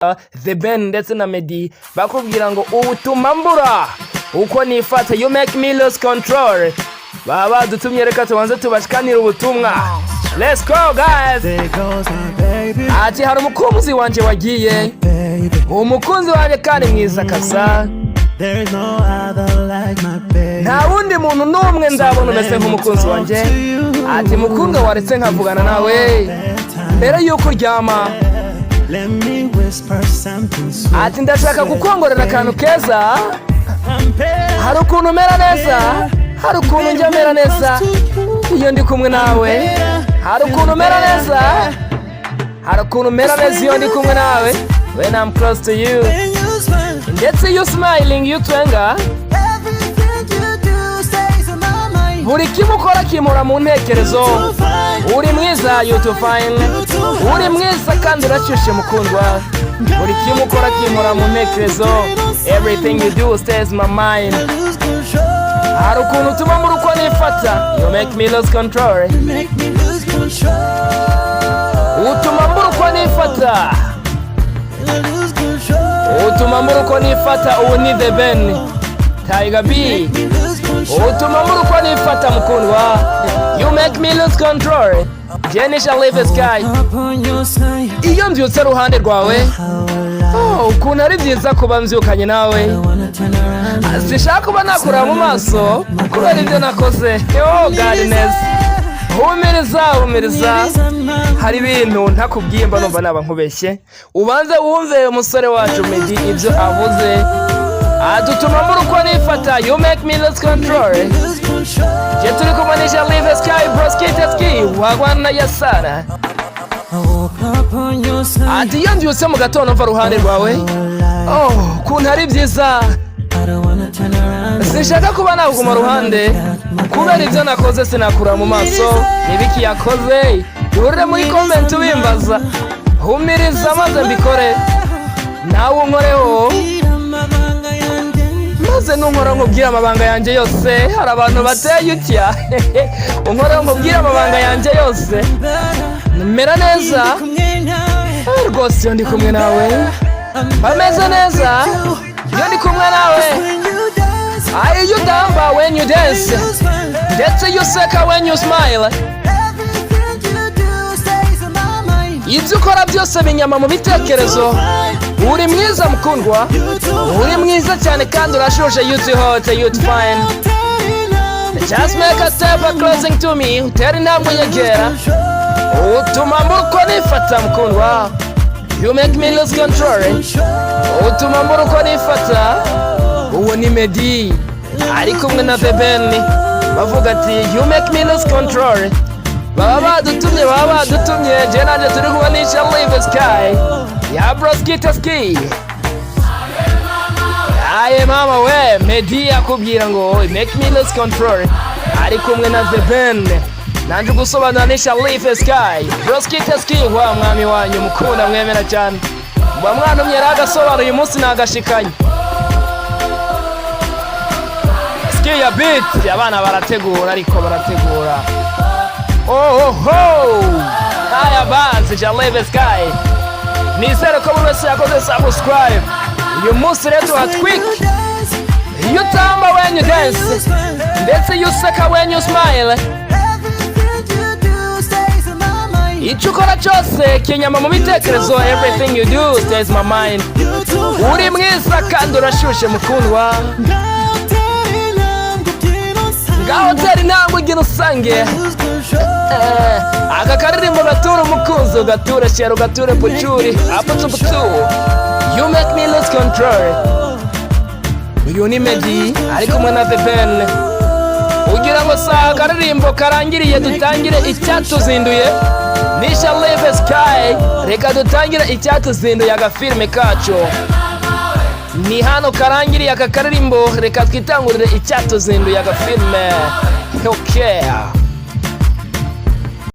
The Ben ndetse na Meddy bakubwira ngo "Ubutuma mbura uko nifata", "You make me lose control". Baba badutumye, reka tubanze tubashikanire ubutumwa. Let's go, guys. There goes my baby, Ati hari umukunzi wanje wagiye, baby. umukunzi wanje kandi mwiza kasa. There is no other like my baby. Nta wundi muntu n'umwe ndabona umeze nk'umukunzi wanjye. Ati mukundwa, waretse nkavugana nawe mbere y'uko uryama. Let me whisper something sweet. Ati ndashaka kukongorera akantu keza. I'm better. Hari ukuntu umera neza, hari ukuntu njya mera neza iyo ndi kumwe nawe. Hari ukuntu umera neza, hari ukuntu umera neza iyo ndi kumwe nawe, when I'm close to you. When you smile, Ndetse you smiling, you twenga. everything you do stays in my mind. Buri kimwe ukora kimura mu ntekerezo. Too fine. Uri mwiza, you too fine. Uri mwiza kandi urashyushye, mukundwa. Buri kimwe ukora kimpora mu ntekerezo. Everything you do stays my mind. Lose control. Hari ukuntu utuma mbura uko nifata. You make me lose control. Make me lose control. Utuma mbura uko nifata. Lose control. Utuma mbura uko nifata. Ubu ni The Ben, Tiger B. Me lose control. Utuma mbura uko nifata, mukundwa. You make me lose control. Jenny Shalive Sky. Up on your side. Iyo mbyutse ruhande rwawe, How I oh, ukuntu ari byiza kuba mbyukanye nawe. wanna turn around. Sinshaka kuba nakureba mu maso kubera ibyo nakoze. Oh godness, humiriza, humiriza. Hari ibintu ntakubwiye mba numva naba nkubeshye. Ubanze wumve umusore wacu Meddy ibyo avuze. Adutuma mbura uko nifata. You make me lose control. Lose control. Je turi kumwe ni Jalive Sky Broski Teski wagwana yasara. I woke up on your side. Ati iyo mbyutse mu gatondo mva ruhande rwawe, oh, ukuntu ari byiza. I don't wanna turn around. Sinshaka kuba naguma ruhande kubera ibyo nakoze, sinakura mu maso. Nibiki yakoze? Duhurire muri comment ubimbaza. Humiriza maze mbikore, nawe unkoreho, maze nunkora nkubwire amabanga yanjye yose. Hari abantu bateye utya: unkoreho nkubwire amabanga yanjye yose. Mera neza. Ah, rwose iyo ndi kumwe nawe bameze neza, iyo ndi kumwe nawe. Ah, iyo utamba, when you dance, ndetse iyo useka, when you smile, ibyo ukora byose binyama mu bitekerezo. Uri mwiza, mukundwa, uri mwiza cyane kandi urashushe. You too hot, you too fine. Just make a step closing to me. Utera intambwe unyegera, utuma mbura uko nifata, mukundwa. You make me lose control. Utuma mbura uko nifata. Uwo ni Meddy ari kumwe na The Ben, bavuga ati "You make me lose control". Baba badutumye, baba badutumye. Je nanjye turi kumwe ni Live Sky ya Broski Ski. Aye mama we, Meddy akubwira ngo "Make me lose control", ari kumwe na The Ben. Nanjye gusobanura ni Live Sky Broski Ski, wa mwami wanyu mukunda mwemera cyane. Mba mwantumye rero agasobanura, uyu munsi nagashikanye. Ski ya beat, abana barategura, ariko barategura. Oh ho, haya bansi Live Sky. Nizere ko buri wese yakoze subscribe. Uyu munsi rero tuhatwike. Iyo utamba, when you dance, ndetse iyo useka, when you smile, icyo ukora cyose kinyama mu bitekerezo. Everything you do stays my mind. Uri mwiza kandi urashyushye, mukundwa. Ngaho tera intambwe ugira usange. Aka karirimbo gatura umukunzi, ugature chéri, ugature pucuri aputuputu. You make me lose control. Uyu ni Meddy ari kumwe na The Ben. Ugira ngo saa akaririmbo karangiriye, dutangire icyatuzinduye. Nisha Live Sky, reka dutangire icyatuzinduye, agafilime kacu. Ni hano karangiriye aka karirimbo, reka twitangurire icyatuzinduye, agafilime. Okay.